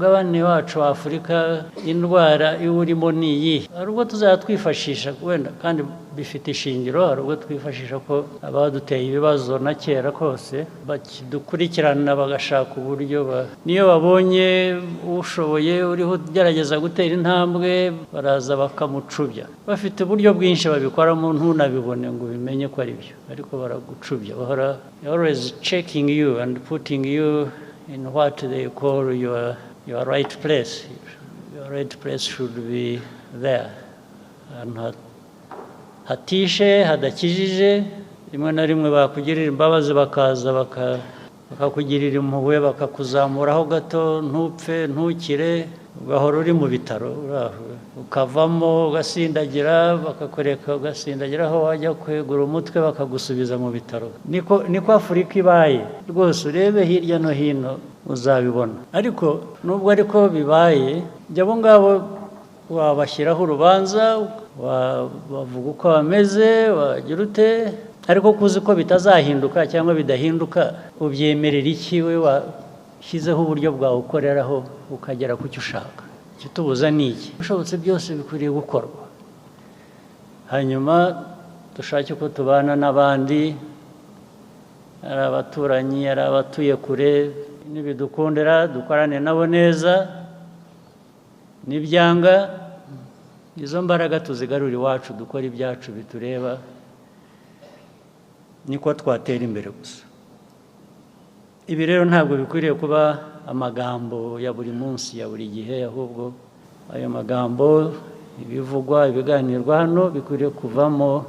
Umugabane wacu wa Afurika, indwara iwurimo ni iyihe? Hari ubwo tuzajya twifashisha wenda, kandi bifite ishingiro, hari ubwo twifashisha ko abaduteye ibibazo na kera kose bakidukurikirana, bagashaka uburyo, niyo babonye ushoboye uriho ugerageza gutera intambwe, baraza bakamucubya. Bafite uburyo bwinshi babikoramo, ntunabibone ngo ubimenye ko ari byo, ariko baragucubya. Bahora always checking you and putting you in what they call your right place. Your right place should be there, ahantu hatishe, hadakijije. Rimwe na rimwe bakugirira imbabazi, bakaza bakakugirira impuhwe, bakakuzamuraho gato, ntupfe, ntukire, ugahora uri mu bitaro. Ukavamo ugasindagira, bakakwereka ugasindagira, aho wajya kwegura umutwe bakagusubiza mu bitaro. Niko Afurika ibaye rwose. Urebe hirya no hino uzabibona. Ariko nubwo ariko bibaye, jya abo ngabo wabashyiraho urubanza, bavuga uko bameze, wagira ute, ariko kuzi ko bitazahinduka cyangwa bidahinduka, ubyemerera iki? We washyizeho uburyo bwawe ukoreraho ukagera ku cyo ushaka, ikitubuza ni iki? Ushobotse byose bikwiriye gukorwa, hanyuma dushake uko tubana n'abandi, ari abaturanyi, ari abatuye kure. Nibidukundira dukorane nabo neza, nibyanga izo mbaraga tuzigarure iwacu, dukora ibyacu bitureba. Niko twatera imbere gusa. Ibi rero ntabwo bikwiriye kuba amagambo ya buri munsi, ya buri gihe, ahubwo ayo magambo, ibivugwa, ibiganirwa hano bikwiriye kuvamo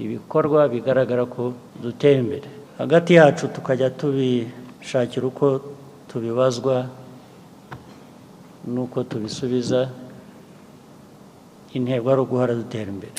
ibikorwa bigaragara ko dutera imbere hagati yacu, tukajya tubishakira uko tubibazwa n'uko tubisubiza. Intego ari uguhora dutera imbere.